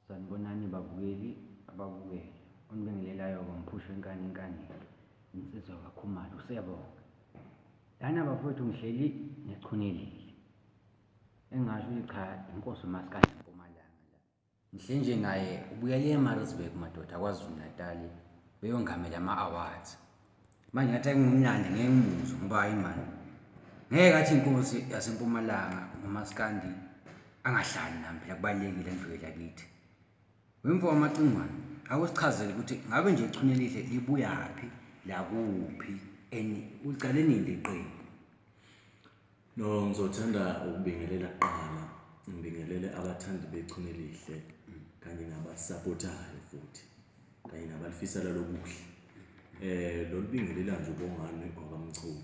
Sanibonani babukeli ababukele. Onibingelelayo ngomphusho enkani enkani. Insizwa kaKhumalo usiyabonga. Lana bafowethu ngihleli nechunelile. Engasho ukuthi cha inkosi uMaskandi Mpumalanga la. Ngihle nje naye ubuyele eMaritzburg madoda kwaZulu Natal beyongamela ama-awards. Manje ngathi ngimlande ngeke ngimuzwe ngoba hayi mani. Ngeke athi inkosi yaseMpumalanga ngomaskandi angahlali nami phela kubalulekile endlwini lakithi. Wemfo wamacingwane akusichazele ukuthi ngabe nje ichune elihle libuyaphi lakuphi and ulicale nini leqembu. No, ngizothanda ukubingelela kuqala, ngibingelele abathandi bechune elihle kanye nabasapothayo futhi kanye nabalifisela lokuhle. Eh lolu bingelela nje uBongani wakaMchunu.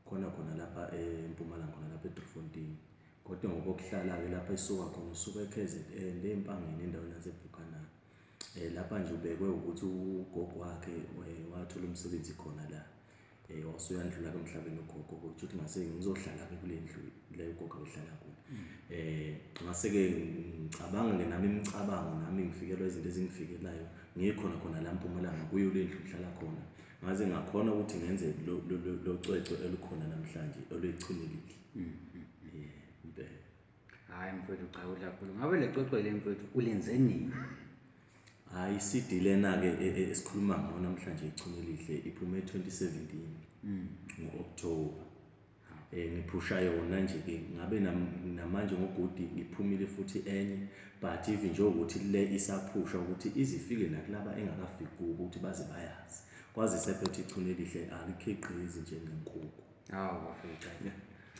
Khona khona lapha eMpumalanga khona lapha eDriefontein. Kodwa ngokokuhlala-ke lapha esuka khona usuka e-KZN le Empangeni endaweni yaseBuchanan. Eh lapha nje ubekwe ukuthi ugogo wakhe eh, wathola umsebenzi khona la. Eh wasuyandlula ke emhlabeni ugogo kusho ukuthi ngase ngizohlala ke kule ndlu le ugogo abehlala kuyo. Eh ngase ke ngicabanga ke nami imicabango nami ngifikelwa izinto ezingifikelayo ngikhona khona la Mpumalanga kuyo le ndlu ngihlala khona. Ngaze ngakhona ukuthi ngenze lo cwecwe elukhona namhlanje olwechunelile. Eh impela. Hayi mfowethu cha udla kakhulu. Ngabe le cwecwe le mfowethu ulenze nini? Hayi i-CD lena-ke e, e, esikhuluma ngayo namhlanje ichunu elihle iphume 2017 ngo-October. Eh ngiphusha yona nje ke ngabe namanje ngogudi ngiphumile futhi enye but even nje ukuthi le isaphusha ukuthi izifike nakulaba engakafiki kubo ukuthi baze bayazi. Kwazise phethe ichunu elihle alikhiqizi njengenkukhu. Hawu bafethu cha.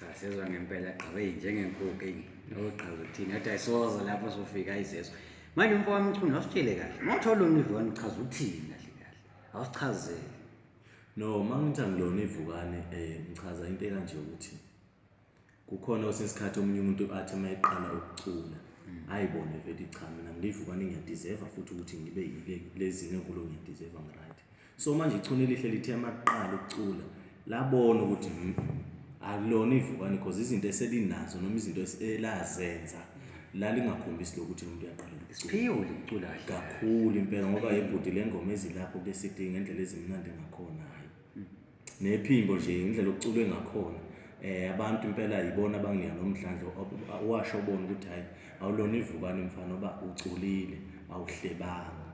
Cha sezwa ngempela gqabe njengenkukhu eyi. Oqhaza ukuthini athi ayisoze lapho sofika ayizezo. Manje umfo wami Mchunu awusitshele kahle. Uma uthola lona ivukane uchaza ukuthini kahle kahle. Awusichazele. No, uma ngithi angilona ivukane eh ngichaza into ekanje ukuthi kukhona kwesinye isikhathi omunye umuntu athi uma eqala ukucula ayibone vele cha mina ngilivukane ngiyadeserve futhi ukuthi ngibe yile lezi ngenkulo ngiyadeserve ngiright. So manje ichunu elihle lithe maqala ukucula labona ukuthi akulona ivukane because izinto eselinazo noma izinto elazenza lalingakhombisi lokuthi umuntu uyaqala ukucula. Isiphiwo ukucula kahle. Kakhulu impela ngoba yebhuti le ngoma ezilapho kule CD ngendlela ezimnandi ngakhona hayi. Nephimbo nje indlela okuculwe ngakhona eh abantu impela yibona abanginika nomdlandla washo bona ukuthi hayi awulona ivukane mfana oba uculile awuhlebanga.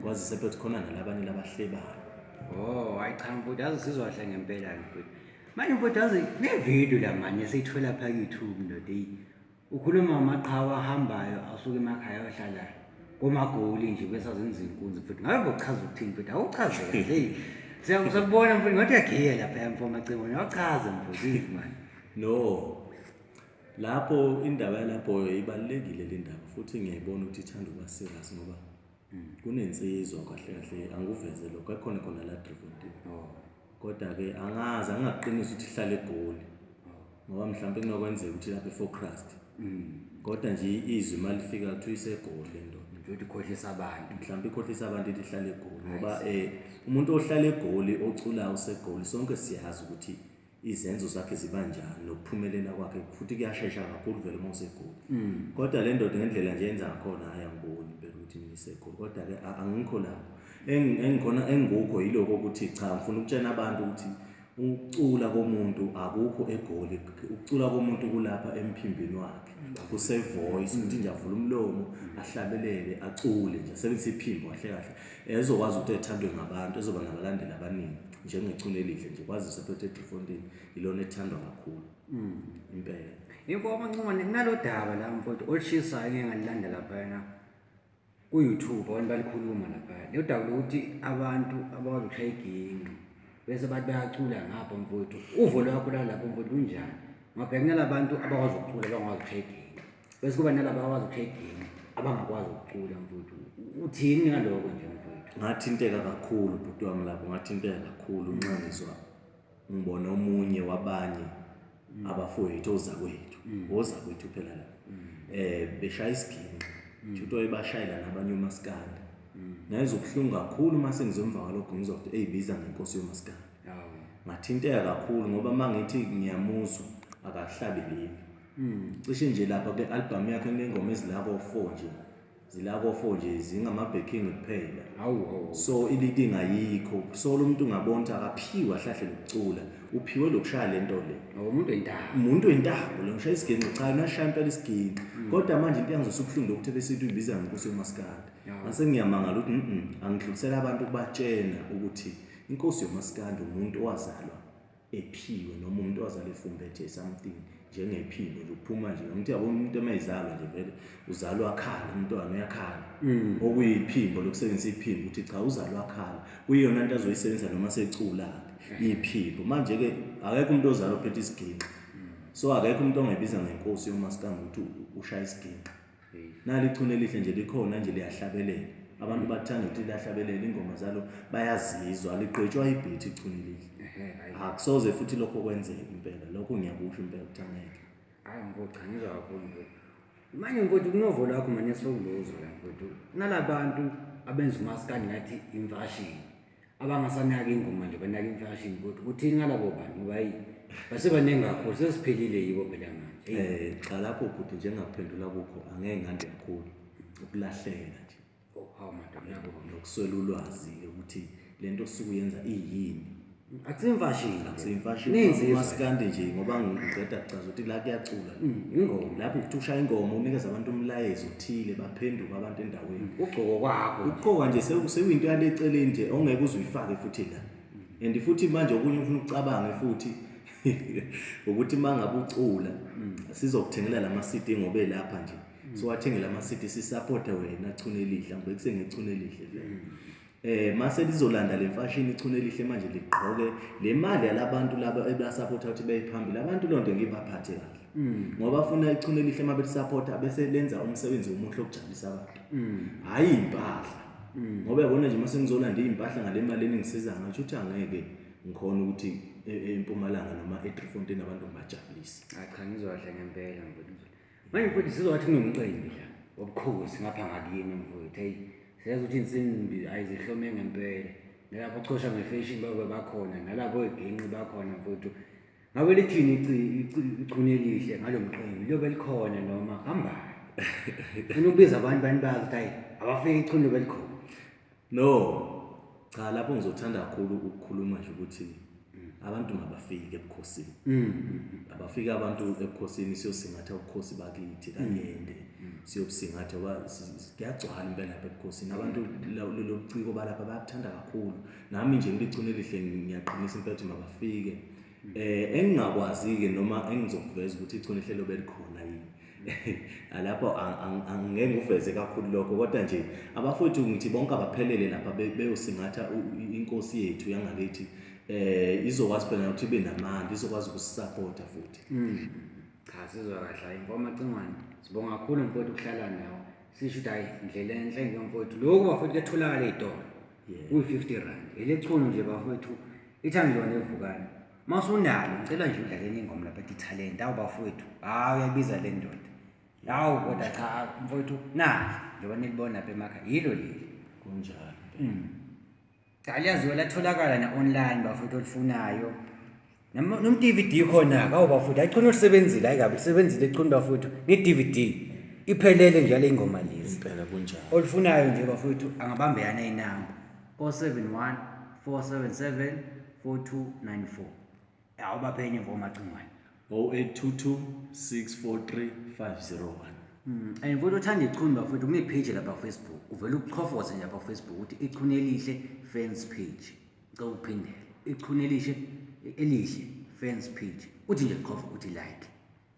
Kwazise phela khona nalabanye labahlebayo. Oh, hayi cha mfowethu, yazi sizwa kahle ngempela mfowethu. Manje mfowethu yazi ne-video la manje esiyithola lapha ku-YouTube ndoda eyi. Ukhuluma ngamaqhawe ahambayo asuka emakhaya ayohlala komagoli nje bese azenza inkunzi mfowethu. Ngabe bochaza ukuthini mfowethu? Awuchaze kahle eyi. Siyakubona mfowethu ngathi uyagiya lapha mfowethu Macingwane. Awuchaze mfowethu manje. No. Lapho indaba yalapho ibalulekile le ndaba futhi ngiyayibona ukuthi ithanda ukuba serious ngoba kunensizwa kahle kahle angikuveze lokho ekhona khona la Driefontein. Oh. Kodwa-ke angazi angingakuqinisa ukuthi ihlale eGoli ngoba mhlawumpe kunokwenzeka ukuthi lapha eFocrust. Kodwa nje izwi uma lifika kuthiwa iseGoli le ndoda. Nje uthi ikhohlisa abantu. Mhlawumpe ikhohlisa abantu ithi ihlale eGoli ngoba eh umuntu ohlala eGoli oculayo useGoli sonke siyazi ukuthi izenzo zakhe ziba njani nokuphumelela kwakhe futhi kuyashesha kakhulu vele uma useGoli. Kodwa le ndoda ngendlela nje yenza ngakhona hhayi angiboni impela ukuthi mina iseGoli kodwa-ke angikho lapho. Engikhona engikukho yiloko ukuthi cha ngifuna ukutshena abantu ukuthi ukucula komuntu akukho eGoli, ukucula komuntu kulapha emphimbeni wakhe kuse-voice ukuthi nje avule umlomo ahlabelele acule nje asebenzise iphimbo kahle kahle ezokwazi ukuthi ethandwe ngabantu ezoba nabalandeli abaningi njengeculo elihle nje kwazise phethe eDriefontein ilona ethandwa kakhulu impela. Yebo amancane kunalo daba la mfowethu olushisayo engeke ngalilanda laphayana ku-YouTube abantu balikhuluma laphaya. Lelo daba lokuthi abantu abakwazi ukushaya iginqi bese bathi bayacula ngapha mfowethu. Uvo lwakho lalapho mfowethu lunjani? Ngabheka kunalabantu abakwazi ukucula abangakwazi ukushaya iginqi. Bese kuba nalaba abakwazi ukushaya iginqi abangakwazi ukucula mfowethu. Uthini ngaloko nje mfowethu? Ngathinteka kakhulu bhuti wami lapho ngathinteka kakhulu nxa ngizwa ngibona omunye wabanye abafowethu ozakwethu ozakwethu phela la eh beshaya isiginci shuthi wayebashayela nabanye omaskandi ngezwa ubuhlungu kakhulu uma sengizomva kwalokho ngizwa ukuthi eyibiza ngenkosi yomaskandi ngathinteka kakhulu ngoba uma ngithi ngiyamuzwa akahlabeleli cishe nje lapha kule album yakhe kunengoma ezilako 4 nje. Zila ko-4 nje zingama-backing kuphela. Hawu hawu. So i-leading ayikho. So lo muntu ungabona ukuthi akaphiwe ahlahle lokucula, uphiwe lokushaya lento le. Umuntu wentaba. Umuntu wentambo lo ngishaya isiginci, cha nashaya impela isiginci. Kodwa manje into yangizwisa ubuhlungu lokuthi besithi uyibiza ngenkosi yomaskandi. Ngase ngiyamangala ukuthi angidlulisela abantu ukubatshena ukuthi inkosi yomaskandi umuntu owazalwa ephiwe noma umuntu owazalwa efumbethe something njengephimbo nje uphuma nje ngithi yabona umuntu emayizalwa nje vele uzalwa akhala, umntwana uyakhala, okuyiphimbo lokusebenzisa iphimbo ukuthi cha uzalwa akhala, kuyiyona nto azoyisebenzisa noma secula iphimbo. Manje-ke akekho umuntu ozalwa ophethe isiginci, so akekho umuntu ongayibiza ngenkosi yomaskandi ukuthi ushaya isiginci. Nali ichune elihle nje likhona nje liyahlabelela, abantu bathanda ukuthi liyahlabelela, ingoma zalo bayazizwa, ligqitshwa ibhithi ichune elihle. Akusoze futhi lokho kwenzeka impela, lokho ngiyakusho impela ukuthi angeke. Hayi mfowethu, cha ngizwa kakhulu mfowethu. Manje mfowethu kunovo lakho manje esewulozwa la mfowethu. Nalabantu abenza umaskandi ngathi imfashini, abangasanaki ingoma nje banaka imfashini mfowethu. Uthini ngalabo bantu ngoba hayi basebaningi kakhulu, sesiphelile yibo phela manje. Cha lapho bhuti nje engakuphendula kukho angeke ngande kakhulu ukulahleka nje. Oh, hawu madoda, ngiyabonga. Nokuswela ulwazi ukuthi lento osuke uyenza iyini. Akusiyimfashini. Akusiyimfashini. Ninzi umaskandi nje ngoba ngiqeda kuchaza ukuthi la kuyacula. Ingoma. Lapho ukuthi ushaya ingoma unikeza abantu umlayezo othile, baphenduka abantu endaweni. Ugqoko kwakho. Ugqoka nje sekuyinto yale eceleni nje ongeke uze uyifake futhi la. And futhi manje okunye ufuna ukucabange futhi ukuthi mangabe ucula sizokuthengela lama CD ngoba elapha nje. So wathengela ama CD sisupport wena Chune Elihle, ngibekise ngechune elihle vele. Mase lizolanda le mfashini ichune elihle manje ligqoke le mali yalabantu laba ebasupporta ukuthi beyiphambili, abantu lonto ngibaphathe kahle. Ngoba funa ichune elihle uma belisupporta bese lenza umsebenzi omuhle okujabulisa abantu. Hayi impahla. Ngoba yabona nje mase ngizolanda impahla ngale mali eningisiza ngayo ukuthi angeke ngikhona ukuthi eMpumalanga noma eDriefontein abantu ngibajabulise. Cha cha ngizwa kahle ngempela mfowethu. Manje mfowethu sizwa ngathi kunomcimbi la wobukhosi ngapha ngakini mfowethu. Hey, siyazi ukuthi insimbi ayizihlome ngempela. Nalapho ochosha ngefashion babe bakhona, nalapho eginqi bakhona mfowethu. Ngabe lithini ichune elihle ngalo mcimbi? Liyobe likhona noma hambani? Funa ukubiza abantu banibazi ukuthi hayi abafike ichune liyobe likhona. No. Cha lapho ngizothanda kakhulu ukukhuluma nje ukuthi abantu mabafike ebukhosini. Abafike abantu ebukhosini siyosingatha ubukhosi bakithi kaYende. Siyobusingatha ngoba kuyagcwala impela lapha ebukhosini. Abantu lobuciko balapha bayabuthanda kakhulu. Nami nje ngilichune elihle ngiyaqinisa impela ukuthi mabafike. Engingakwazi-ke noma engizokuveza ukuthi ichune elihle lobe likhona yini. Alapho angeke nguveze kakhulu lokho, kodwa nje abafowethu ngithi bonke abaphelele lapha beyosingatha inkosi yethu yangakithi. Izokwazi phela ukuthi ibe namandla, izokwazi ukusupporta futhi. Cha sizwa kahle, hayi mfowethu Macingwane, sibonga kakhulu mfowethu ukuhlala nawe. Sisho ukuthi hayi indlela enhle ke mfowethu. Lokhu bafowethu kuyatholakala ey'tolo. Kuyi-50 rand. Elechunu nje bafowethu, ithandi lona evukane. Mawusunalo ngicela nje udlaleni ingoma lapha ethi talent. Awu bafowethu, hawu uyabiza le ndoda. Hawu kodwa cha mfowethu nali njengoba nilibona lapha emakhaya, yilo leli. Kunjalo. Cha liyaziwa latholakala na-online bafowethu olifunayo. Nom-DVD khona-ke, awu bafowethu, hayi ichunu lisebenzile, hayi kabi lisebenzile ichunu bafowethu, ne-DVD iphelele nje yale ingoma lezi. Impela kunjalo. Olifunayo nje bafowethu angabambeyana inamba 071 477 4294. Awu baphenye mfo Macingwane. 0822 643 501. And futhi uthanda ichunu bafowethu, kune-page lapha ku-Facebook, uvele uchofoze nje lapha ku-Facebook ukuthi ichunu elihle fans page. Ngicela ukuphindela, ichunu elihle elihle fans page, uthi nje chofa uthi like.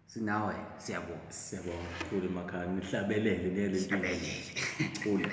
Sinawe, siyabonga. Siyabonga kakhulu emakhaya, nihlabelele niyele Sihlabelele. Cula.